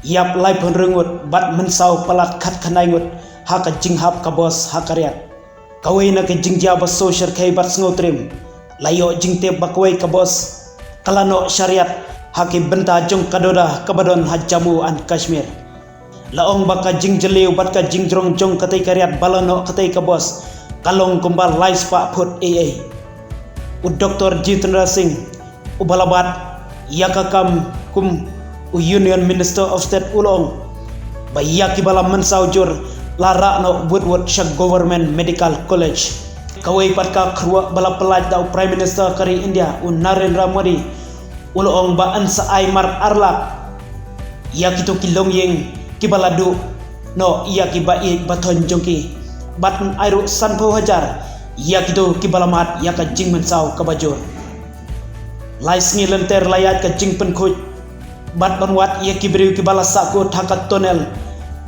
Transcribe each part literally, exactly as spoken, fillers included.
Ïap laiphew hynriew ngut bad mynsaw palat khatkhyndai ngut ha ka jinghap ka bos ha ka riat. Kawei na ka jingjia ba sngewshyrkhei bad sngewtriem, la ïoh jingtip ba kawei ka bos ka la noh sha riat ha ki bynta jong ka doda kaba don ha Jammu and Kashmir. La ong ba ka jingjylliew bad ka jingjrong jong katei ka riat ba la noh katei ka bos ka long kumba lai spah phut eiei. U Doktor Jitendra Singh, uba la bat ïa ka kam kum u Union Minister of State, u la ong ba ïa kiba la mynsaw jur la rah noh wut wut sha Government Medical College. Kawei pat ka khyrwit ba la pyllait da u Prime Minister ka ri India, u Narendra Modi, u la ong ba yn sa ai mar ar lak ïa kito ki longïing kiba la duh noh ïa ki ba ïeit ba thoiñ jong ki, bad yn ai ruh sanphew hajar ïa kito kiba la mad ïa ka jingmynsaw kaba jur. Lai sngi lynter la ïaid ka jingpynkhuid bad ban wad ïa ki briew kiba la sahkut ha ka tunnel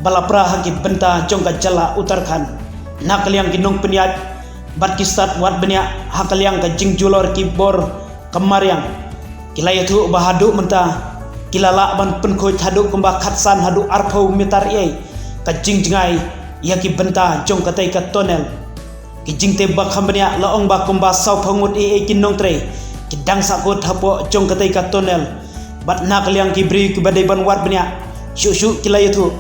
ba la pra ha ki bynta jong ka jylla Uttarakhand. Na ka liang ki nongpynïaid bad ki stad wad bniah ha ka liang ka jingjulor ki bor ka mariang, ki la ïathuh ba haduh mynta ki la lah ban pynkhuid haduh kumba khatsan haduh arphew mitar eiei ka jingjngai ïa ki bynta jong katei ka tunnel. Ki jingtip ba kham bniah la ong ba kumba sawphew ngut eiei ki nongtrei ki dang sahkut hapoh jong katei ka tunnel. Bad na ka liang ki briew kiba dei ban wad bniah, shuh shuh ki la ïathuh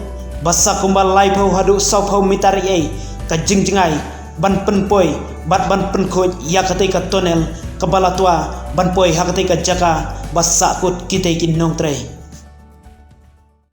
ba sa kumba laiphew haduh sawphew mitar eiei ka jingjngai ban pynpoi bad ban pynkhuid ïa katei ka tunnel kaba la twa ban poi ha katei ka jaka ba sahkut kitei ki nongtrei.